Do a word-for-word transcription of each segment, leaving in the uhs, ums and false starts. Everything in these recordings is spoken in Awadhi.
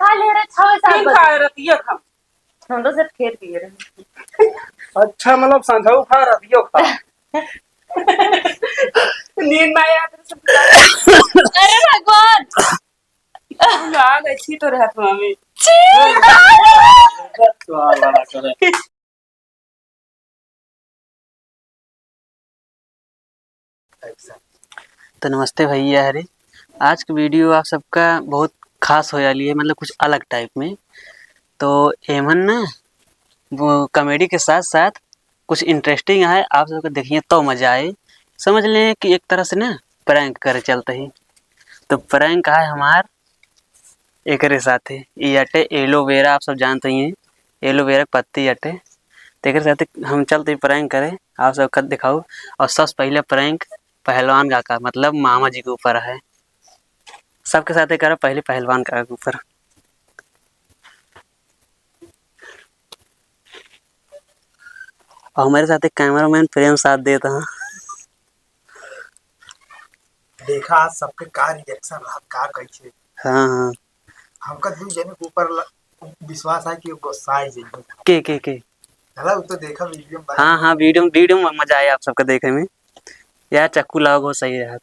खा ले रहे, छवे सात दिन बजे। खा रतिया खा। हम तो सिर्फ खेत पिए रहे। अच्छा, मतलब संझऊ खा, रतियो खा। नींद ना आया तेरे से। अरे भगवान। आ गई छी तोरे हाथ में। छी। तो नमस्ते भैया हरे, आज की वीडियो आप सबका बहुत खास होए वाली है, मतलब कुछ अलग टाइप में। तो एमन ना वो कॉमेडी के साथ साथ कुछ इंटरेस्टिंग है, आप सबके देखिए तो मजा आए। समझ लें कि एक तरह से ना प्रैंक करे चलते ही। तो प्रैंक है हमार एकरे साथे, ई अटे एलोवेरा, आप सब जानते ही हैं, एलोवेरा के पत्ती अटे। तो एकरे साथे हम चलते ही प्रैंक करे, आप सब कद दिखाऊ। और सबसे पहले प्रैंक पहलवान काका, मतलब मामा जी के ऊपर है। सबके साथे करो, पहले पहलवान काका के ऊपर। और हमारे साथे कैमरामैन प्रेम साथ देता है। देखा आज सबके का रिएक्शन रहा, का कैसे। हाँ, हाँ। हमका दू जने के ऊपर ल-, विश्वास है कि गुस्सा ही जाइए। के, के, के? चला, वो तो देखा वीडियो में। हाँ, हाँ, वीडियो, वीडियो में मजा आया आप सबके देखे में। यार, चक्कू लाओ, बहुत सही रहत।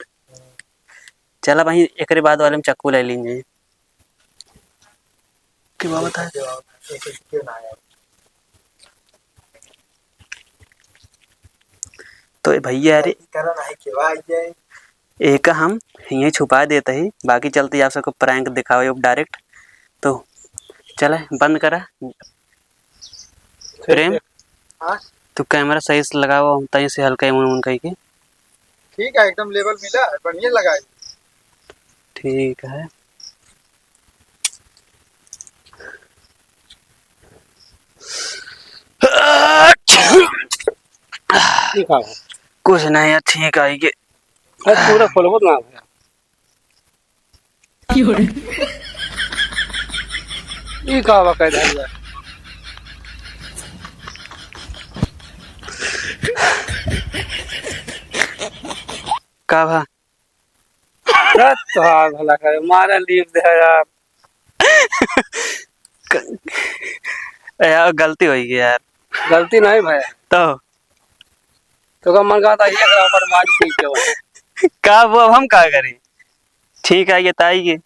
चला भाई, एकरे बाद वाले में चक्कू ले लीजिए। के बाबा था? एक, एक, क्यों ना आया? तो ए भैया रे, गलती करा ना है, केवा आई जाए। एक हम यहीं छुपा देते ही, बाकी चलते ही आप सबको प्रैंक दिखावे अब डायरेक्ट। तो चले, बंद करा। प्रेम, हाँ? तू कैमरा सही से लगाओ, हम तहीं से हल्का एमन ओमन कही के। ठीक है, एकदम लेवल मिला है, बढ़िया लगा है। ठीक है। ठीक है। कुछ नहीं है, ठीक है, ये अरे, पूरा खोलबो ना भैया। क्यों रे? ई का बा, कह दिया। का भा? अरे, तो हाँ, भला करे, मारा लीव दे यार। क-, यार, गलती हो गई यार। गलती नहीं भाई। तो? तो का मन कहता, ये रबड़ मार पी के हो। का वो, अब हम का करी? ठीक है, ये ताई के।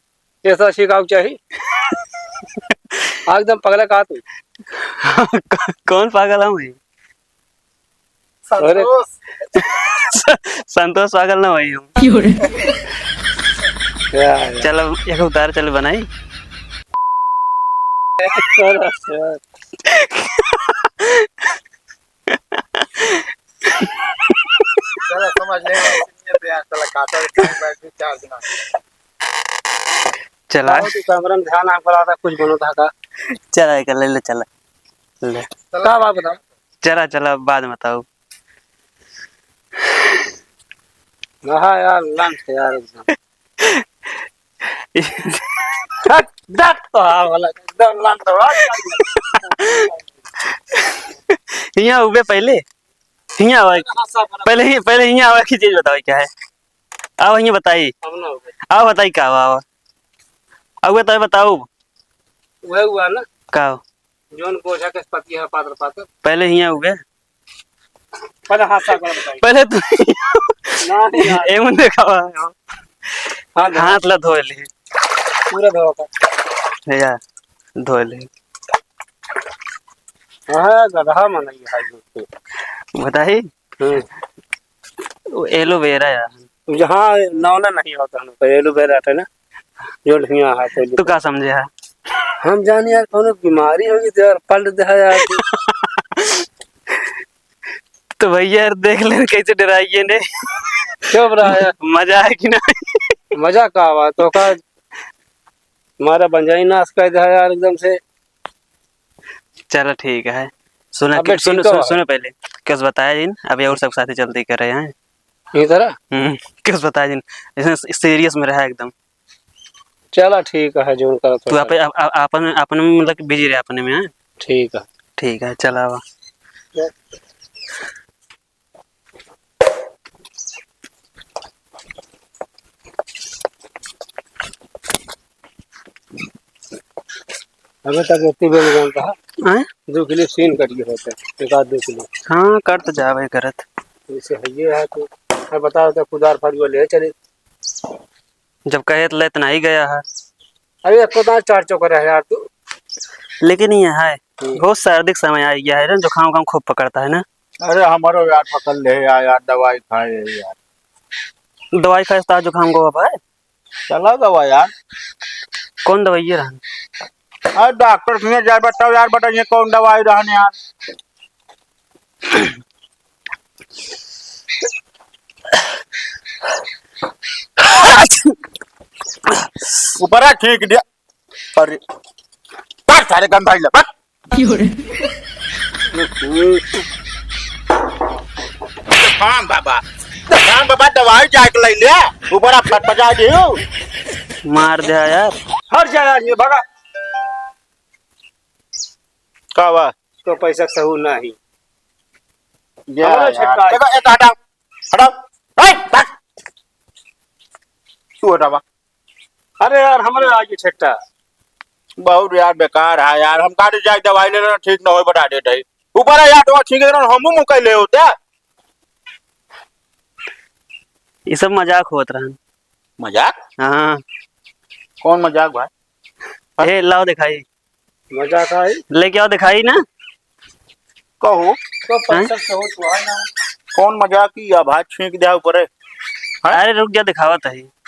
ऐसा सिखाओ चाहिए। एकदम पगला का तू? कौन पागल हम है? अरे। संतोष। संतोष पागल ना भाई हम। क्यों रे? क्या है? चलो, एक उतार चल बनाई। चलो, चलो। चलो, समझ ले, चला। चला, तू कैमरा में ध्यान आप करा था, कुछ बोलो था का? चला, एक ले ले, चला। ले। चला। का बात बताओ? चला, चला, बाद में बताओ। हाँ यार, लंच है यार एकदम। हट, देख तो हाँ, भला, एकदम लंच है। हियाँ उबे पहले, हियाँ आवा। पहले ही, पहले हियाँ आवा की चीज बताओ क्या है। आओ हियाँ बताई। अब ना हो गए। आओ बताई का हुआ, आओ। अब तो बताओ। वह हुआ ना। का हो? जौन बोझा के पतिया है पातर पातर। पहले हियाँ उबे। पहले हाथ साफ कर बताइए। पहले तू ना, नहीं, ना। एमन देखा हुआ है। हाँ, धो। हाथ ला धो ले। पूरा धो का। भैया, धो ले। हाँ, गधा मन है ये हाथ धो के। बताई? हम्म। वो एलोवेरा यार। जहाँ नौना नहीं होता है, तो एलोवेरा है ना, जो हियाँ है, तो तू का समझे है? हम जाने यार, कौनो बीमारी होगी तो यार, पलट दे है यार। तो भैया यार, देख ले कैसे डराइए ने। चुप रहा यार। मजा है कि नहीं? मजा का आवा, तो का हमारा बंजाई नाश कर दे है यार एकदम से। चलो ठीक है। सुनो, अबे कि-, सुनो, ठीक तो सुनो, है। सुनो पहले। कैसे बताया जिन? अभी और सब साथी चलते ही कर रहे हैं। ये तरह? हम्म, कैसे बताया जिन? इसमें सीरियस में रहा एकदम। चला ठीक है, जोन करत तू हो अपने, कर। अप-, अप-, अपन, अपन में मतलब कि बिजी रहे अपने में, हाँ? ठीक है। ठीक है, चला आवा। अबे तक इतनी बेर में जानता है। हैं? दो किलो सीन कट गया होता है, एक आध दो किलो। हाँ, कट तो जावे करत। जैसे है ये है तो, अब बताओ तो कुदार फरुआ ले चले। जब कहे तो लेत नहीं गया है। अरे, एको दांत चार चौकर है यार तू। लेकिन ये है, हम्म। बहुत सर्दी का समय आ गया है ना, जुकाम उकाम खूब पकड़ता है ना। अरे, हमारो यार पकड़ ले यार, यार, दवाई खाए यार। दवाई खाए तो जुकाम को अब है? चला दवा यार। कौन दवाई ये रहन? अरे, डॉक्टर से जाए बताओ यार, बताइए कौन दवाई रहन यार। ऊपर आ, छींक दिया। अरे, पर सारे गंधाई ले, पर। हाँ बाबा, हाँ बाबा, दवाई जाके ले ले, ऊपर आप पटपटा दियो। मार दे यार। हट जा यार, ये भगा। का बा? तो पैसा सहू नाही। या हमारा यार। छक्का। देखो, एक हटाओ, हटाओ। ए, भाग। तू हटावा। अरे यार, हमरे आगे छट्टा। बहुत यार बेकार है यार, हम काटे जाए दवाई लेना, ठीक न होए, बता देते हैं। ऊपर है यार, दवा ठीक है ना, हमहू मुँह कइले होते। ये सब मजाक होत रहन। मजाक? हाँ। कौन मजाक भाई? ए, लाओ दिखाई। मजाक आई? लेके आओ, दिखाई ना। कहो। तो हैं? पैसा से होत हुआ ना। कौन मजाक ही या भाई, छींक दिया ऊपर है। हैं? अरे रुक जा, दिखावत है।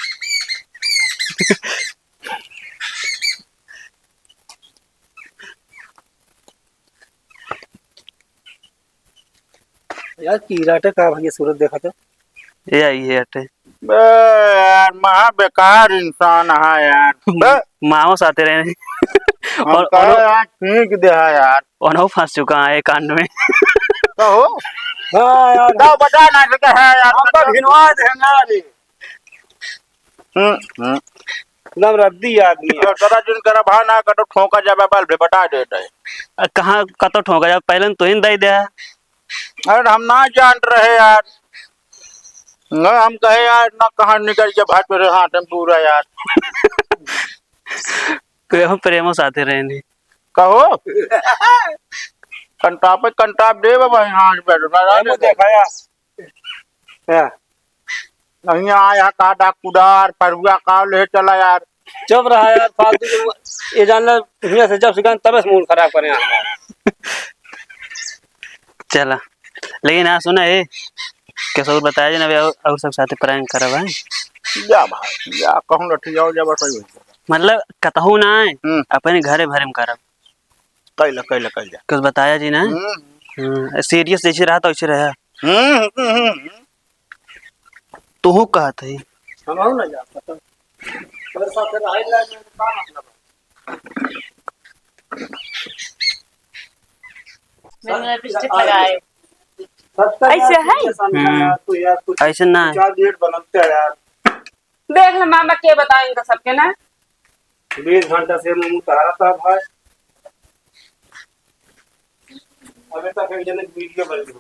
यार, कीड़ा टे का भैया सूरत देखा तो। ए आई है अटे। बे यार, महा बेकार इंसान है यार। बे। माओ साथे रहे। हम और, कहे और यार, ठीक दे है यार। ओनहु फंस चुका है कांड में। कहो। हाँ यार। तो बता ना, तो है यार। आपका भिनवा दे ना रे। हम्म, हम्म। एकदम रद्दी आदमी है। तो तोरा जिन करा भा ना कतो ठोका जाबे, बल बे बता देते हैं। अ, कहाँ कतो ठोका जाबे? पहले तो इन दे दे। अरे हम ना जान रहे यार। न हम कहे यार, ना कहाँ निकल के भाग मेरे हाथ में पूरा यार। प्रेम, प्रेमो साथे रहनी। कहो। कंटापे, कंटाप दे बाबा, यहाँ आज बैठ, ना, ना, प्रेमो ना। देखा यार। हाँ। नहीं आया, काटा कुदार, फरुआ का ले चला यार। चुप रहा यार, फालतू के। ये जान ले, हियां से जब से गए, तबे से मूड खराब करे हमारा। चला, लेकिन हाँ, सुना, ए, कैसे और बताया जी ना, अभी और, और सब साथे prank करब, हैं? जा भाई, जा, कहूँ लठी जाओ, जा, बस वही। मतलब, कतहू ना आए, हम्म। अपने घरे भरे में करब। कैला, कैला, कैला। कुछ बताया जी ना? हम्म। हम्म, serious जैसे रहा तो वैसे रहा। हम्म, हम्म, हम्म, हम्म। तोहू कहत है। हम ना जाता तो। तोरे साथ रहे ला, का मतलब है? मैंने lipstick लगाए। सत्तर ऐसे यार, है? कितने साल का हम्म। यार, तो यार, कुछ ऐसे ना है। चार मिनट बनते हैं यार। देख ले मामा, के बताए इनका सबके ना। बीस घंटा से मुंह उतारा था भाई। अबे तक एक जने वीडियो बन गई।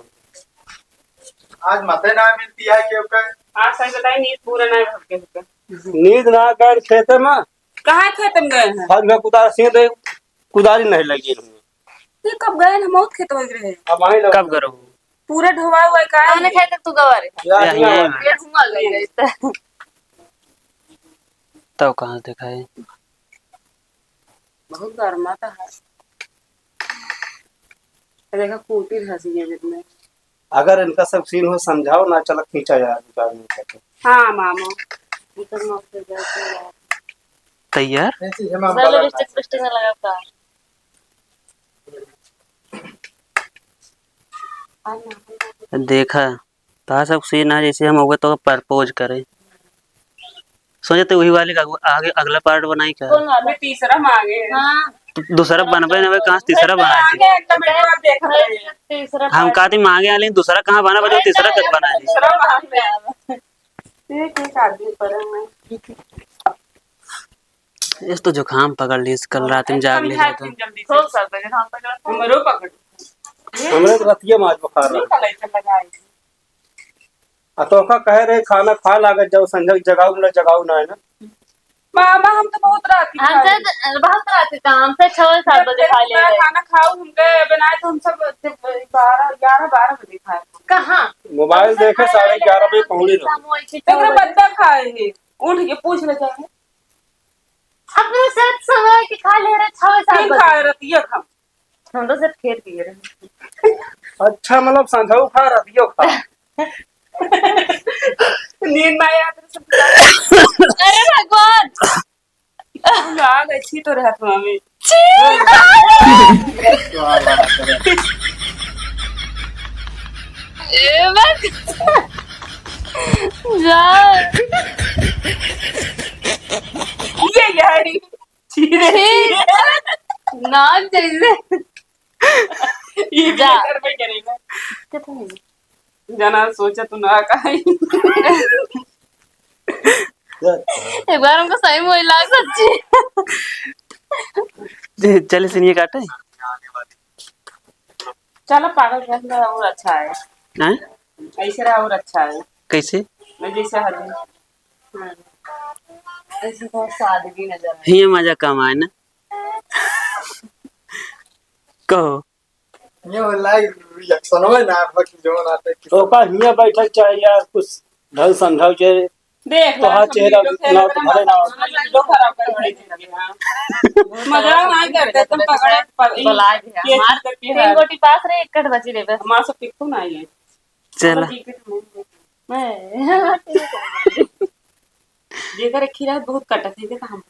आज मते ना मिलती है क्यों के? आज सही बताई, नींद पूरा ना भर के होता। नींद ना कर खेते में। कहाँ खेते में गए हैं? आज मैं कुदार से दे, कुदारी नहीं लगी। ते कब गए ना, मौत खेत हो रहे। अब आए ना। कब करो? पूरा ढोवा हुआ है का? हमने खाए तक तू गवा रहे। यार, यार, यार। ये हुआ गई है। तब कहाँ से दिखाई? बहुत गर्मा तो है। देखा, कूटी धसी है जितने। अगर इनका सब सीन हो, समझाओ ना, चलो खींचा यार, दुकान में जाके। हाँ, मामा, इधर मत ले जाते यार। तैयार? ऐसी है, मामा, चलो, गलत lipstick, lipstick ना लगाओ का। देखा, तोहार सब सीन है, जैसे हम हुए तो propose करे। सोचे तो वही वाली का आगे अगला part बनाई का? कौन वाला? तीसरा मांगे। हाँ। तो दूसरा बनबे ना, कहाँ से तीसरा बना दी? आगे एक मिनट बाद देख रहे हैं। तीसरा हम part। कहते मांगे आ, लेकिन दूसरा कहाँ बना, बचो तीसरा कब बना दी? दूसरा मांगे। एक, एक आदमी पर है। इस तो जुकाम पकड़ ली, कल रात में जाग ले समझा तो। तुम जल्दी से। खूब सर पे जुकाम पकड़ा था। हमरो पकड़। हमरे तो रतिया में आज बुखार रहा। आ तो का कहे रहे, खाना खा लागत जाओ, संझक जगाऊ ना, जगाऊ ना है ना। मामा, हम तो बहुत रात की हम खाए। तो बहुत रात के काम से छह सात बजे खा ले रहे। खाना खाओ, हम गए बनाए तो हम सब जब बारह, ग्यारह बारह बजे खाए। कहाँ? मोबाइल देखे साढ़े ग्यारह बजे पहुंचे रहो। एकरे बच्चा खाए है, उठ के पूछ ले जाए। अपने सेहत समय के खा ले रहे, छह सात फिर बजे। खाए रहती है हम। हम तो सिर्फ खेत गए रहे। अच्छा, मतलब संझाऊ खा, रातियो खा। नींद ना आया तो सब। अरे भगवान। हम आ गए छी तोरे हाथ में। छी। ए, बस। जा। ये यारी। छी रे, छी। छी। नाक जैसे। ये भी जा। घर में करेगा। कितना है? जना सोचा तू ना कहीं। एक बार हमको सही में वही लाग सच्ची। चले सिनिए काटे। चलो पागल रहना और अच्छा है। हैं? ऐसे रहा और अच्छा है। कैसे? मैं जैसे हर हम्म। ऐसे तो सादगी नजर आए। ये मजा कम आए ना। कहो। ये वाला रिएक्शन हो ना, बाकी जो ना आते कि ओका हियां बैठक चाहे यार, कुछ ढल संढल के देख तोहार चेहरा ना तो भले ना हो। लो खराब कर दे। मजाक नहीं करते, तुम पकड़े, पकड़े। बुला दिया। ये हमार तीन गोटी पास रहे, एक कट बची रहे बस। हमार सब टिकटो ना आई है। चला। मैं जेकर खीरा बहुत कटत है, देखा हम।